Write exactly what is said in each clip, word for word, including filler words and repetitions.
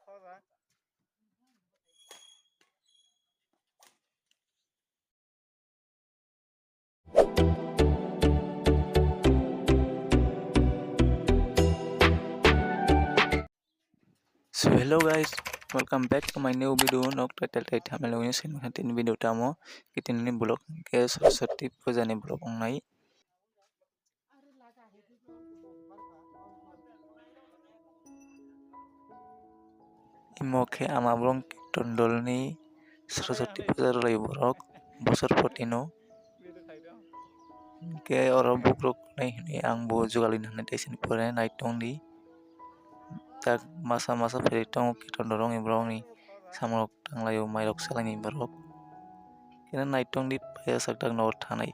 So hello guys, welcome back to my new video. Nok title tai thamelo ni sen khan tin video tamo kitin ni vlog ke Saraswati puja ni vlog ong nai. Imo khe ama borok tondol ni Saraswati puja rwlai borok bosor poti no. Hwnkhe oro bukruk nai hwnwi ang bo jugalwi nai teisani pore nai tongdi. Tak masa masa pherwi tongo khe tondol rok ni borok ni samung rok tanglaio, mai rok salaini borok. Khe nai tongdi paiya sak tak nogo thanai.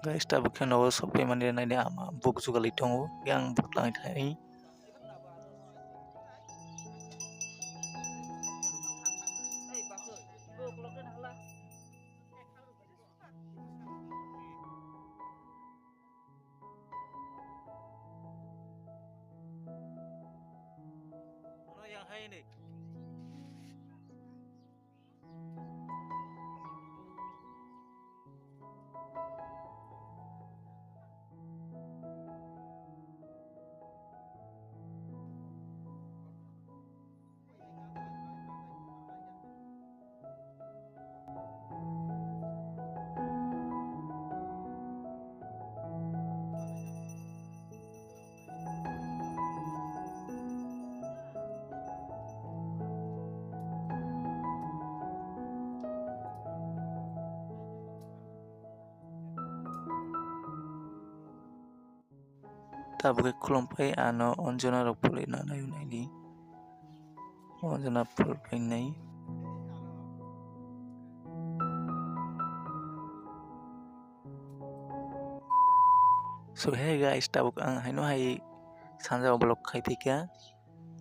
Guys, tabuk khe nogo sokphaimani naidi ama buk jugalwi tongo, yang buk tangwi thai. Tabuk khe khulumpai ano Anjona rok phalwi nanai naidi. Anjona phalwi nai. So hey guys, tabuk ang haino hai sanja vlog khai phaikha,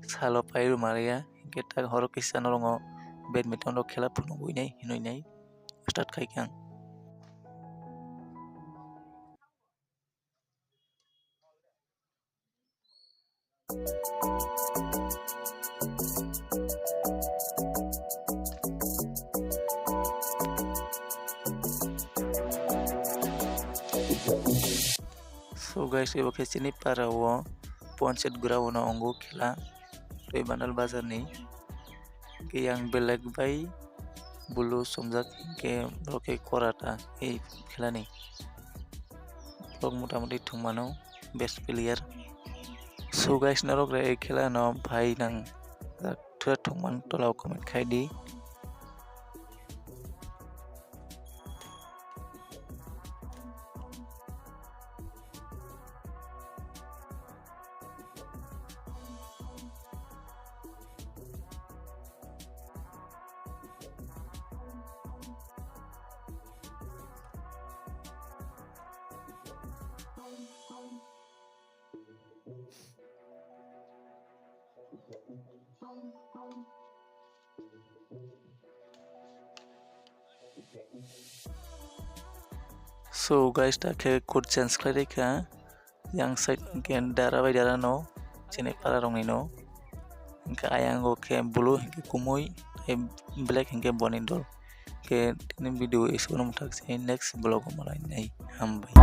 salo pairu maria, hinkhe tak horo kisa norongo badminton rok khela phunugwi nai hinwi nai start khaikha ang. So guys, ebo khe chini para o Panchayat ground o wngo khela, tei Bandal bazar ni. Hinkhe yang black bai blue sumjak, hinkhe borok khe kora ta ei khelani. Borok mota moti thwngmano best player. So guys, norok rok ei khelano bhai nang thwra thwngmani tola o comment khai di. So guys, ta khe coat change khlai rikha. Yang side hinkhe dara bai dara no, chini para rok ni no. Hinkhe ayang o khe blue hinkhe kumui, tei black hinkhe boni dol. Khe tini video isono mwthak se next vlog o malai nai. Hambai.